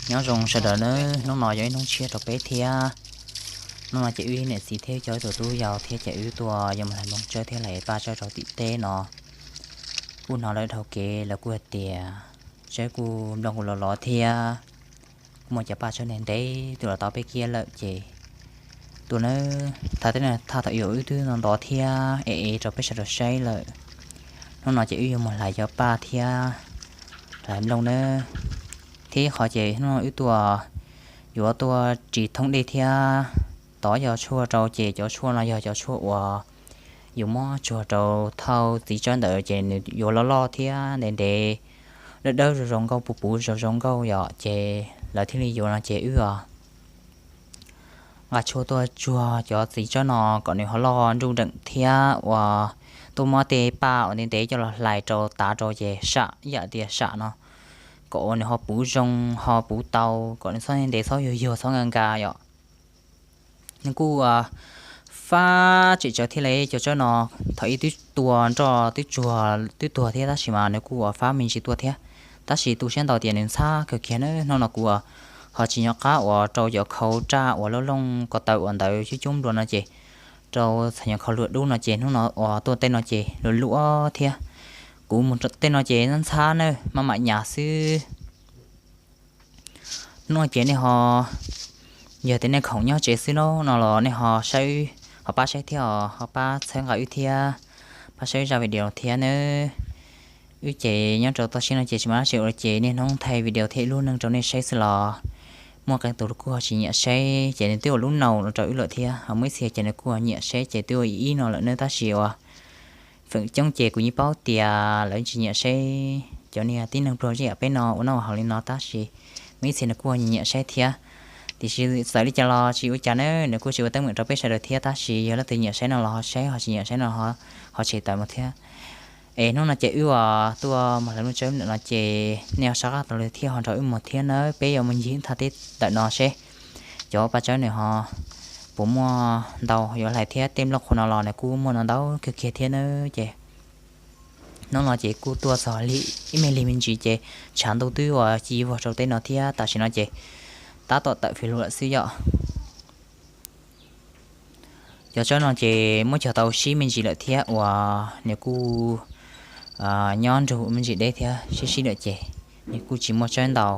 Nyob zoo sawv daws nawb, hnub no yog ib hnub tshiab rau peb thiab. Hnub no ces wb niam txiv thiab cov ib tug tub yau thiab ces wb tuaj yuav mus hlais nplooj tsawb thiab hlais paj tsawb rau tim teb no. Kuj hnov lawv dhau kev lawv kuj hais tias tsawb kuj nplooj kuj los los thiab, kuj muaj cov paj tsawb ntev ntev twb los tau peb kiab lawm ces tuaj nawb. Thaj teb no thaj thaum ub wb twb ntov ntov thiab es es rau peb sawv daws saib lawm. Hnub no ces wb yuav mus hlais cov paj thiab hlais nplooj nawb. Thiab ib qho ces hnub no wb tuaj yuav tuaj ris thoob dej thiab tov cov tshuaj rau ces cov tshuaj no yog cov tshuaj uas yus muab tsuag rau thauj txiv tsawb ntawd ces nws yuav loj loj thiab ntev ntev, dawb dawb zoo zoo nkauj, puv puv zoo zoo nkauj yom, ces lawv thiaj li yuav no ces wb os nqa tshuaj tuaj tsuag cov txiv tsawb no kom nws ho loj nruj nreem thiab uas tuaj muab tej paj uas ntev ntev coj los hlais rau tav rau ces sam, yam tias sam no, kom uas nws ho puv zoo ho puv tau, kom nws txhob ntev txhob yuag yuag txhob nka nka yom. Nws kuj fab tsem tsawv thiab li cov tsawb no. Thaum ub twb tua nroj twb tsuag twb tuag thiab tab sis mas nws kuj uas fab me ntsis tuaj thiab. Tab sis tu siab ntau tias nws ntxhab kawg kiag na. Hnub no kuv ho tsis nco qab uas rau cov khau raj uas loj looj ko taw uas ntawd coob coob nplua no ces rau txhais nyuag khau luam dub no ces hnub no uas tuaj tej no ces luam luam thiab. Kuv mus tej no ces ntxhab na, maj mam nyas xwb. Hnub no ces nej ho, yog tias nej khoom nyob tsev xwb no no los nej ho saib, ho pab saib thiab os, ho pab txhawb nqa wb thiab, pab saib wb zaj video thiab nawb. Wb ces nyob rau toj siab no ces tsis muaj dab tsi ua li ces niaj hnub thaij video thiab ib lub neej rau nej saib xwb los muaj qee tus kuj ho tsis nyiam saib ces nws twb ua lub no no rau wb lawm thiab, ho muaj ib txhia ces nws kuj ho nyiam saib ces twb ua ib ib no lawm nawb tab sis uas feem coob ces kuv yeej paub tias lawv tsis nyiam saib cov niag tib neeg pluag zej yam peb no ua noj ua haus li no tab sis muaj ib txhia nws kuj ho nyiam saib thiab. Tiam sis txawm li cas los tsis ua cas na, nws kuj tsis ua teeb meem rau peb sawv daws thiab tab sis yog leej twg nyiam saib no los ho saib, ho tsis nyiam saib no ho tshem tawm mus thiab. Es hnub no ces wb uas tuaj mus hlais nplooj tsawb ntawm no ces nej ho sab qab taug lw thiab ho nrog wb mus thiab nawb, peb yuav mus ncig thaj teb ntawm no seb cov paj tsawb nws ho puas muaj ntau yuav hlais thiab, tej nplooj qhuav no los nws kuj muaj ntau ntau kawg kiag thiab nawb ces hnub no ces kuj tuaj txog li ib me lig me ntsis ces tshav ntuj twb uas ci vog rau teb no thiab, tam sim no ces tab tom tawm fis lug lawm xwb yom. Cov tsawb no ces muab cog tau sib me ntsis lawm thiab uas nws kuj nyob nrug me ntsis deb thiab sib sib lawm ces nws kuj tsis muaj tsawb ntau.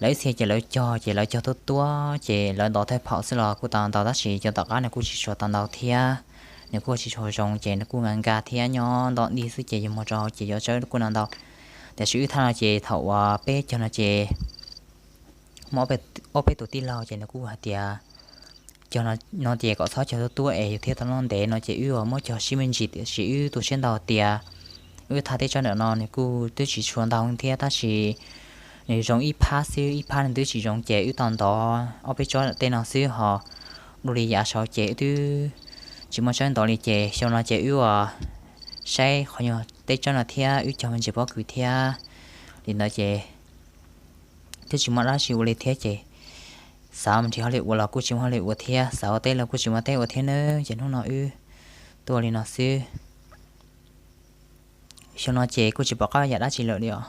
Lawv ib txhia ces lawv cog ces lawv cog tuab tuab ces lawv ntov thawj phaum xwb los kuj tau ntau tab sis cov tom qab nws kuj tsis tshua tau ntau thiab, nws kuj tsis tshua zoo ces nws kuj nka nka thiab nyob nto nti xwb ces yus mus rau ces cov tsawb kuj ntau ntau. Tiam sis wb thaj no ces thaum uas peb cog no ces muaj ob peb tus tij laug ces nws kuj hais tias cog no ces kom txhob cog tuab tuab es yus thiaj tau noj ntev no ces wb uas muab cog sib me ntsis tiam sis wb tu siab ntau tias wb thaj teb tsob ntawm no nws kuj twb tsis tshua ntau thiab tab sis nws zoo ib phab xwb, ib phab nws twb tsis zoo ces wb tau ntov ob peb tsob ntawm tej no xwb ho dua li yav saud ces wb twb tsis muaj tsawb ntov li ces xyoo no ces wb uas saib qhov nyuag teb tsob no thiab wb cog me ntsis pob kws thiab li ntawd ces twb tsis muaj dab tsi ua li thiab ces xav mus nrhiav hauj lwm ua los kuj tsis muaj hauj lwm ua thiab, xav ua teb los kuj tsis muaj teb ua thiab nawb ces hnub no wb tuaj li no xwb. Xyoo no ces kuj tsis pom qab yam dab tsi lawm li os.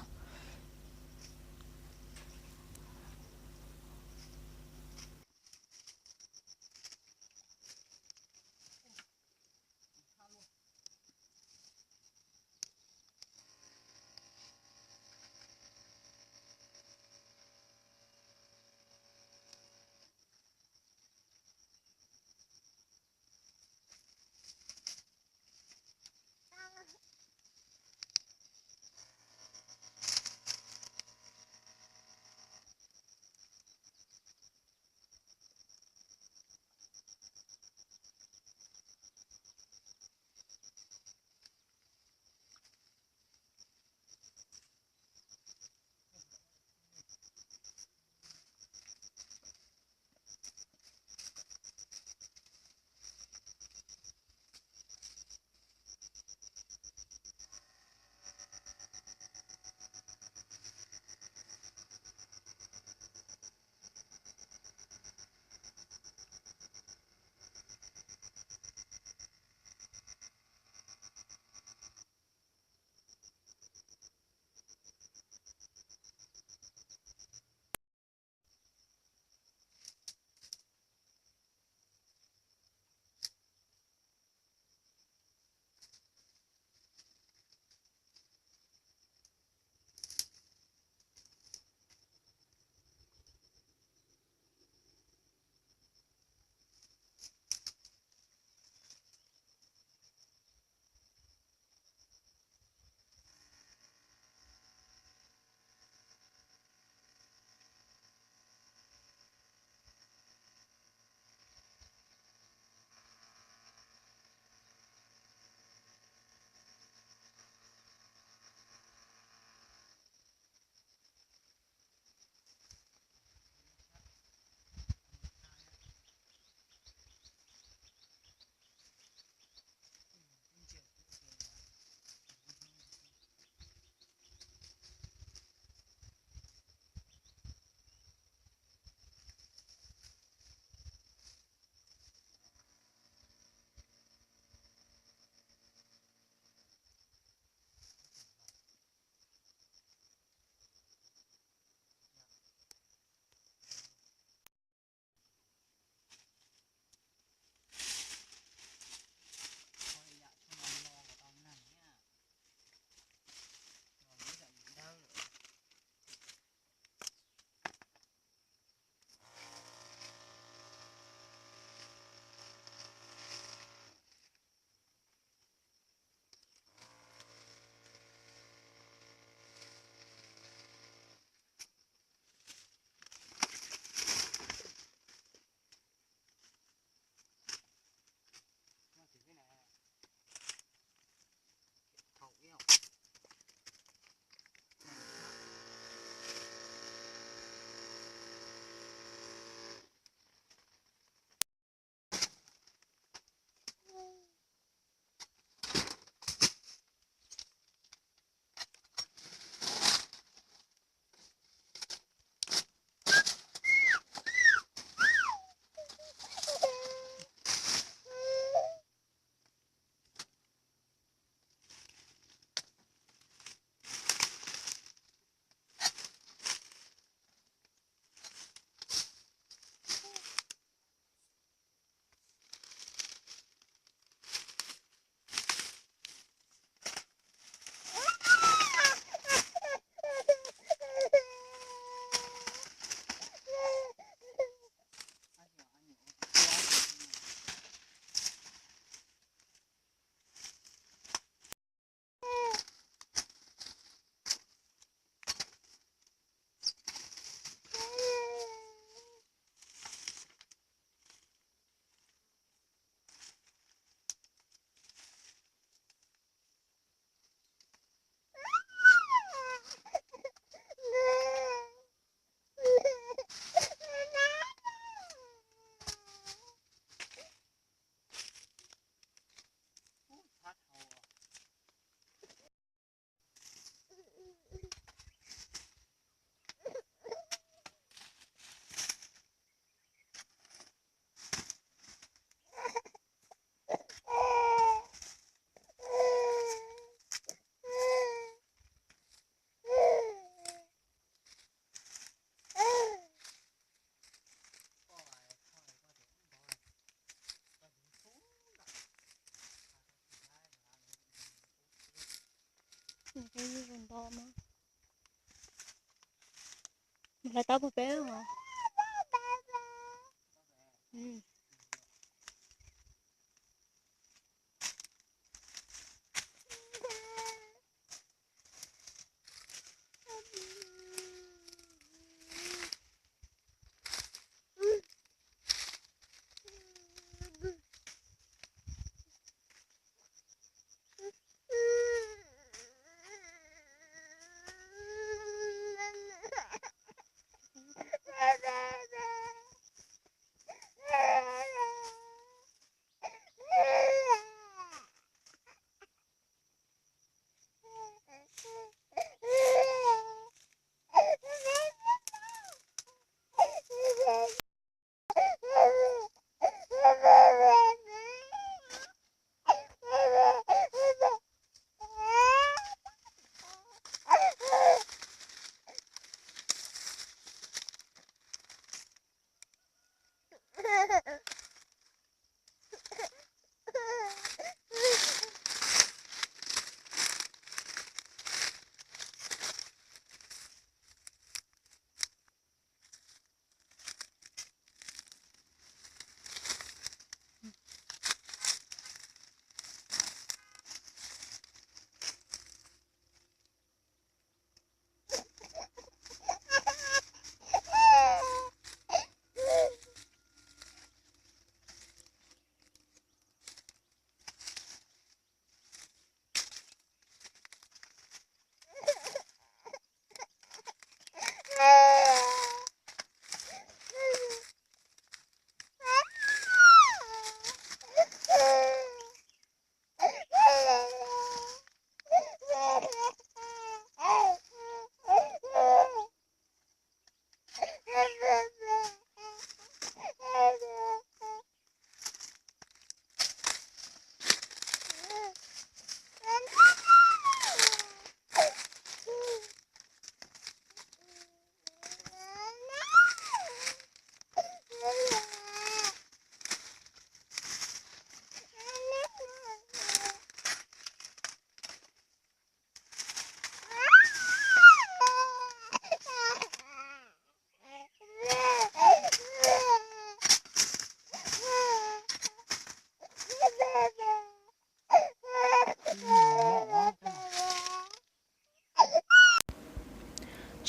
Mus hlais taub puag peb os.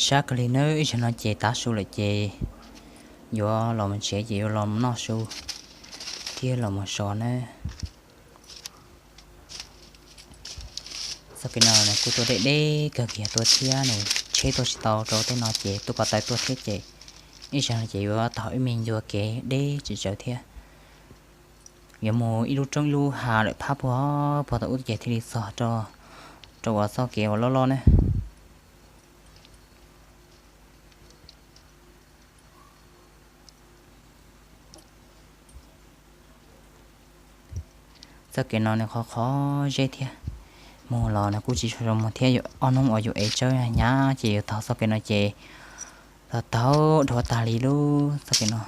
Sab kawg li nawb, ib zaug no ces tav su lawm ces yuav los mus tsev ces yuav los mus noj su thiab los mus so nawb. Txoj kev no kuj tuaj deb deb kawg kiag tuaj thiab nws tsheb tuaj tsis tau rau tej no ces tuaj ko taw tuaj thiab ces ib zaug no ces yuav taug ib me ncua kev deb tsis tsawv thiab. Yuav mus ib lub roob ib lub hav lawm phab puag puag tau ub ces thiaj li txog rau uas txoj kev uas loj loj ne. Txoj kev no nws qhov qhov zeb thiab, mus los nws kuj tsis tshua zoo mus thiab, ob hnub uas yus ev tsawb hnyav ces yus taug txoj kev no ces taug taug dhuav tag li lub txoj kev no.